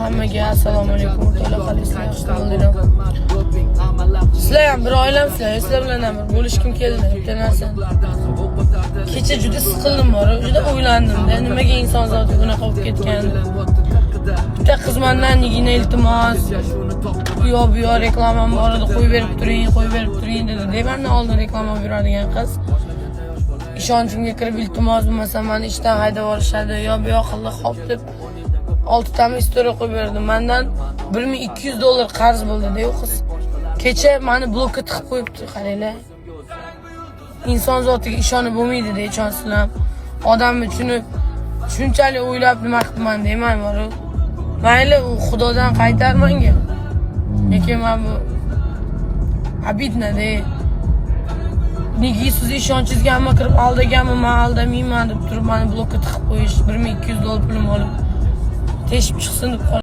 Hammaga assalomu alaykum, o'rtoqlar, qalaysizlar, yaxshi bo'ldinglar? Sizlar ham bir oilamsizlar, sizlar bilan ham bir bo'lishgim keldi bitta narsani. Kecha juda siqildim bor, juda o'ylandim-da, nimaga inson zoti bunaqa bo'lib ketgan. Bitta qiz mandan, "Nigina, iltimos, u yoq bu yoq reklamam bor edi, qo'yib berib turing, qo'yib berib turing", dedi. Mandan oldin reklama beradigan qiz ishonchimga kirib, "Iltimos, bo'lmasa mani ishdan haydab yuborishadi", yo bu yoq qildi, hop deb oltitami история qo'yib berdim. Mandan 1200 dollar qarz bo'ldi-da u qiz. Kecha mani blokka tiqib qo'yibdi, qaranglar. Inson zotiga ishonib bo'lmaydi-da, ishonsizlar. Odamni tushunib, shunchalik o'ylab nima qilibman deyman boru. Mayli, u xudodan qaytar menga. Lekin man bu обидно-da. Nega sizni ishonchingizga hamma kirib aldaganmi, man aldamayman deb turib mani blokka tiqib qo'yish, 1200 dollar pulim olib teshib chiqsin deb.